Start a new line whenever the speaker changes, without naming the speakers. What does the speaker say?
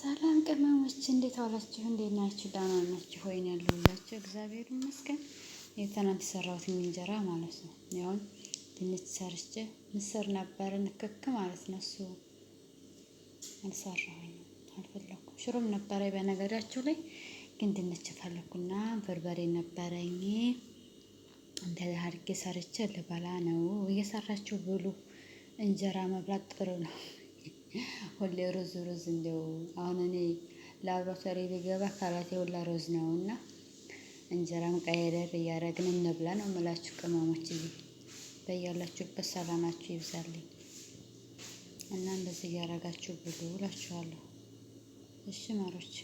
ሰላም ቅመሞች እንዴት ዋላችሁ? እንዴት ናችሁ? ደህና ናችሁ ወይ? ያለሁላችሁ እግዚአብሔር ይመስገን። የትናንት የሰራሁት እንጀራ ማለት ነው። ያውን ድንች ሰርቼ ምስር ነበረ ንክክ ማለት ነው። እሱ አልሰራሁኝም፣ አልፈለኩም። ሽሮም ነበረ በነገራችሁ ላይ ግን ድንች ፈለኩና በርበሬ ነበረኝ። እንደዚህ አድርጌ ሰርቼ ልበላ ነው። እየሰራችሁ ብሉ። እንጀራ መብላት ጥሩ ነው። ሁሌ ሩዝ ሩዝ እንደው አሁን እኔ ላብራቶሪ ቢገባ ካራቴ ሁላ ሩዝ ነው እና እንጀራም ቀየረር እያደረግን እንብላ ነው የምላችሁ። ቅመሞች በያላችሁበት ሰላማችሁ ይብዛልኝ እና እንደዚህ እያደረጋችሁ ብሉ እላችኋለሁ። እሺ ማሮች።